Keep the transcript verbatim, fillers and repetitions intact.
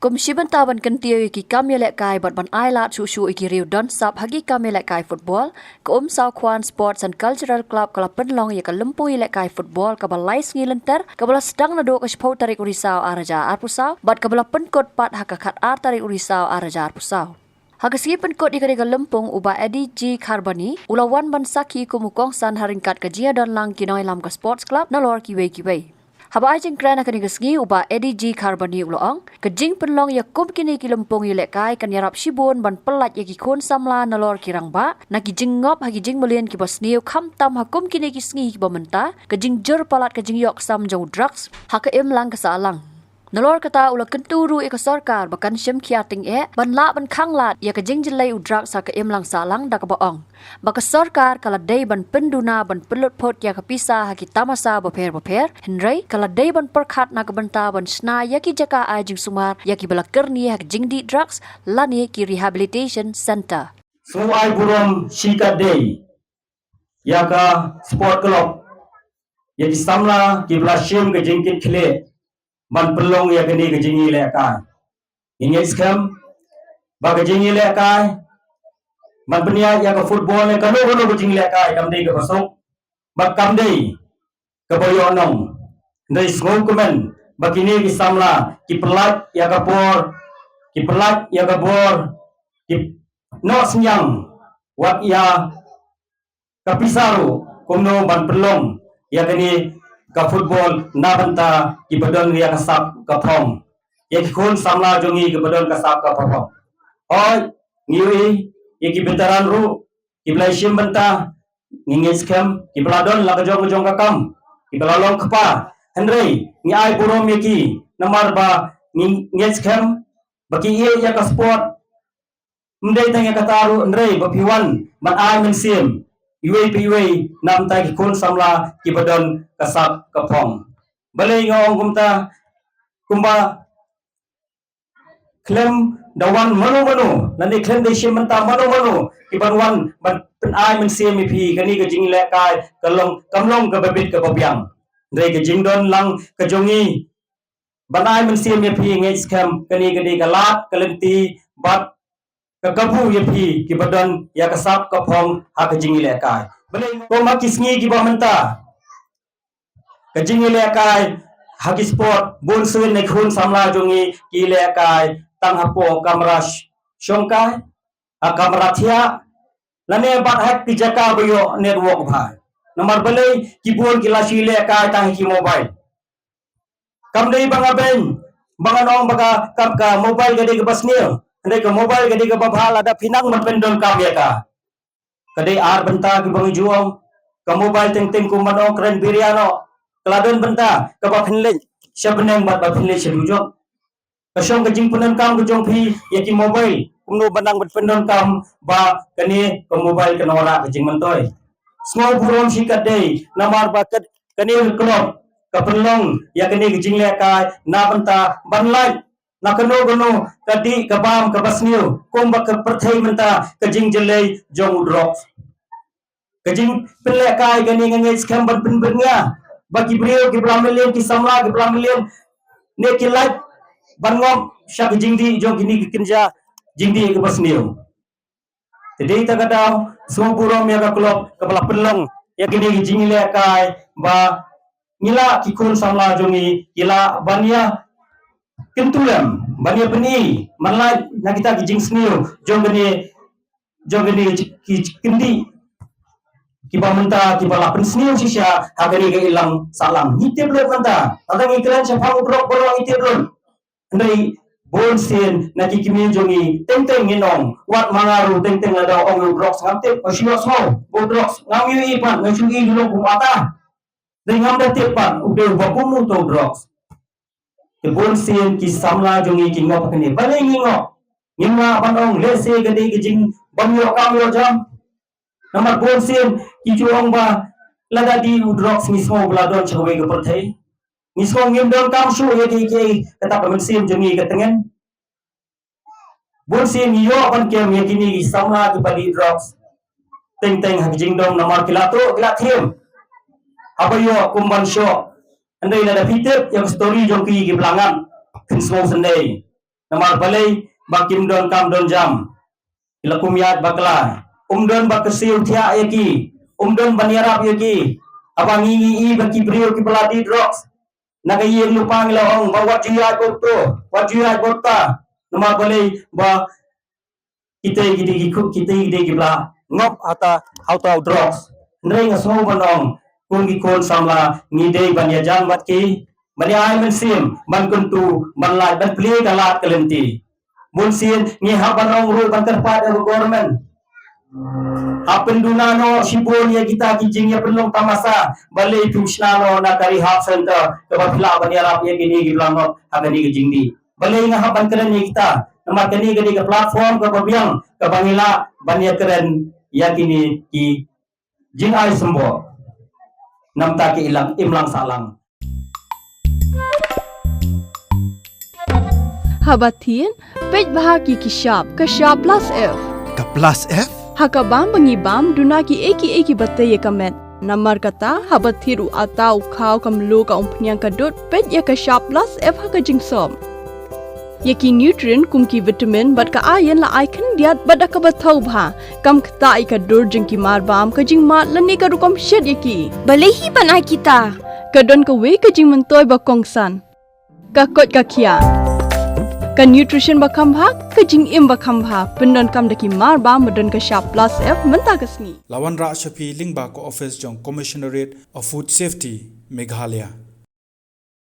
Kum shi bynta ban kyntiew ïa ki kam ïalehkai bad ban ai lad shuh shuh ïa ki riew don sap ha ki kam ïalehkai football, ka Umsaw Khwan Sports and Cultural Club ka la pynlong ïa ka lympung ïalehkai football kaba lai sngi lynter, kaba la sdang naduh ka shiphew tarik u Risaw ar hajar arphew saw bad kaba la pynkut pat ha ka khat ar tarik u Risaw ar hajar arphew saw. Ha ka sngi pynkut ïa kane ka lympung, u Bah Eddie G Kharbani u la wan ban sakhi kum u kongsan ha ryngkat ka jingïadon lang ki nongïalam ka Sports Club nalor kiwei kiwei. Haba ai jingkren ha kane ka sngi, u Bah Eddie G Kharbani u la ong, ka jingpynlong ïa kum kine ki lympung ïalehkai kan ïarap shibun ban pyllait ïa ki khun samla nalor ki rangbah na ki jingngop ha ki jingmlien kiba sniew, khamtam ha kum kine ki sngi kiba mynta, ka jingjur palat ka jingïoh sam jong u drugs ha ka imlang ka sahlang. Nalor kata, u la kyntu ruh ïa ka sorkar ba kan shim khia tyngeh ban lah ban khanglad ïa ka jingjyllei u drugs ha ka imlang sahlang, da kaba ong ba ka sorkar ka la dei ban pynduna ban pynlut phut ïa ka pisa ha ki tamasa bapher bapher, hynrei ka la dei ban pyrkhat na ka bynta ban shna ïa ki jaka ai jingsumar ïa kiba la kyrni ha ka jingdih drugs lane ki rehabilitation centre. Sngew ai burom shikatdei ïa ka sport club, ïa ki samla kiba la shim ka jingkitkhlieh ban pynlong ïa kane ka jingïalehkai. Ngi ngeit skhem ba ka jingïalehkai ban pynïaid ïa ka football ne kano kano ka jingïalehkai kam dei kaba suk bad kam dei kaba ïoh nong. Hynrei sngewkmen ba kine ki samla ki pyllait ïa ka bor, ki pyllait ïa ka bor, ki noh synñiang wat ïa ka pisa ruh kumno ban pynlong ïa kane ka football na bynta kiba don ïa ka sap ka phong, ïa ki khun samla jong ngi kiba don ka sap ka phong. Hooid, ngi ïohi ïa ki veteran ruh kiba la shim bynta, ngi ngeit skhem kiba la don la ka jong ka jong ka kam, kiba la long kpa. Hynrei ngi ai burom ïa ki namar ba ngi ngeit skhem ba ki ïeit ïa ka sport. Ym dei tang ïa kata ruh, hynrei ba phi wan ban ai mynsiem iwei pa iwei na bynta ki khun samla kiba don ka sap ka phong. Balei nga ong kumta? Kumba khlem da wan mano mano lane khlem da shim bynta mano mano kiban wan ban pyn-ai mynsiem ïa phi, kane ka jingïalehkai ka long, kam long kaba bit kaba biang. Hynrei ka jingdon lang ka jong ngi ban ai mynsiem ïa phi, ngeit skhem kane ka dei ka lad ka lynti bad ka kabu ïa phi kiba don ïa ka sap ka phong ha ka jingïalehkai. Balei, kum ha ki sngi kiba mynta, ka jingïalehkai ha ki sport, bun sien na ki khun samla jong ngi ki ïalehkai tang hapoh kamra sh-, shongkai, ha kamra thiah, lane bad ha ki jaka ba ïoh network bha. Namar balei, ki bun ki la shu ïalehkai tang ha ki mobile. Kam dei ba nga beiñ ba ngan ong ba ka, ka, ka mobile ka dei kaba sniew, hynrei ka mobile ka dei kaba bha lada phi nang ban pyndonkam ïa ka. Ka dei ar bynta kiba ngi ju ong. Ka mobile teng teng kum ban ong kren biria noh. Ka la don bynta kaba phin leit sha bneng bad ba phin leit sha dujok. Ka shong ka jingpyndonkam ka jong phi ïa ki mobile, kumno ba nang ban pyndonkam ba kane ka mobile kan wanrah ka jingmyntoi. Sngewburom shikatdei namar ba ka, kane ka club ka pynlong ïa kane ka jinglehkai na bynta ban lait na kano kano ka dih ka bam kaba sniew, kumba ka pyrthei mynta, ka jingjyllei jong u drugs. Ka jingpynlehkai kane nga ngeit skhem ban pynbeit ïa ba ki briew kiba la mlien, ki samla kiba la mlien, ne ki lait ban ngop sha ka jingdih jong kine ki kynja jingdih kaba sniew. Te dei ta ka daw, sngewburom ïa ka club kaba la pynlong ïa kine ki jinglehkai ba ngi lah, ki khun samla jong ngi ki lah ban ïa kyntu lem, ban ïa pyni, ban lait na kita ki jingsniew jong kane, jong kane ki kyndit kiba mynta kiba la pynsniew shisha ha kane ka imlang sahlang. Ngi tip lut mynta, lada ngi kren shaphang u drok baroh ngi tip lut. Hynrei bun sien na ki kmie jong ngi teng teng ngin ong, wat ma nga ruh teng teng lada ong u drok ngam tip, nga shu ïohsngew ba u drok, ngam ïohi pat, nga shu ïohi long kum ata. Hynrei ngam da tip pat u dei uba kum uto u drok. Te bun sien ki samla jong ngi ki ngop ha kane. Balei ngi ngop? Ngim lah ban ong lehse ka dei ka jingbym ïoh kam ïoh jam. Namar bun sien ki ju ong ba lada dih u drok ngi sngew ba la don sha kawei ka pyrthei. Ngi sngew ngim donkam shuh ïa kiei kiei, kata ka mynsiem jong ngi ka tngen. Bun sien ngi ïoh ban kem ïa kine ki samla kiba dih drugs. Teng teng ha ki jingdom namar ki la tuh ki la thiem. Haba ïoh kum ban shoh. Hynrei lada phi tip ïa ka story jong ki kiba la ngat, phin sngewsynei. Namar balei ba kim don kam don jam. Ki la kum ïaid bakla. Um don ba kyrsiew thiah ïa ki. Um don ban ïarap ïa ki. Haba ngi ngi i ba ki briew ki ba la die drugs. Na ka ïing lypa ngi la ong ba wat ju ïaid bad to, wat ju ïaid bad ta. Namar balei ba kita ki dei ki khu, kita ki dei ki ba la ngop ha ta, ha uta u drugs. Hynrei nga sngew ban ong, kum ki khun samla ngi dei ban ïajan bad ki, ban ïa ai mynsiem, ban kyntu, ban lait, ban plie ka lad ka lynti. Bun sien ngi hap ban ong ruh ban kyrpad ïa ka government. Hap pynduna noh shibun ïa kita ki jingïapynlong tamasa, balei pynshna noh na ka rehab center, kaba phi lah ban ïarap ïa kine ki ba la ngop ha kane ka jingdih. Balei nga hap ban kren ïa kita, namar kane ka dei ka platform kaba biang, kaba ngi lah ban ïakren ïa kine ki jingai symboh. Namta ki ilang, imlang sahlang. Haba thied, peit bha ki ki shap, ka shap plus F. Ka plus F? Ha ka bam ba ngi bam, duna ki ei ki ei ki ba tei ïa ka met. Namar kata, haba thied u atta u khaw ka mluh ka umphniang ka dud, peit ïa ka shap plus F ha ka jingsop. Ïa ki nutrient kum ki vitamin bad ka iron la ai khyndiat bad da kaba thaw bha. Kam ktah ïa ka dur jong ki mar bam, ka jingmad lane ka rukom shet ïa ki. Balei hi ban ai kita? Ka don kawei ka jingmyntoi ba kongsan. Ka koit ka khiah. Ka nutrition ba kham bha, ka jingim ba kham bha. Pyndonkam da ki mar bam ba don ka shap plus F mynta ka sngi. La wanrah sha phi lyngba ka office jong Commissionerate of Food Safety, Meghalaya.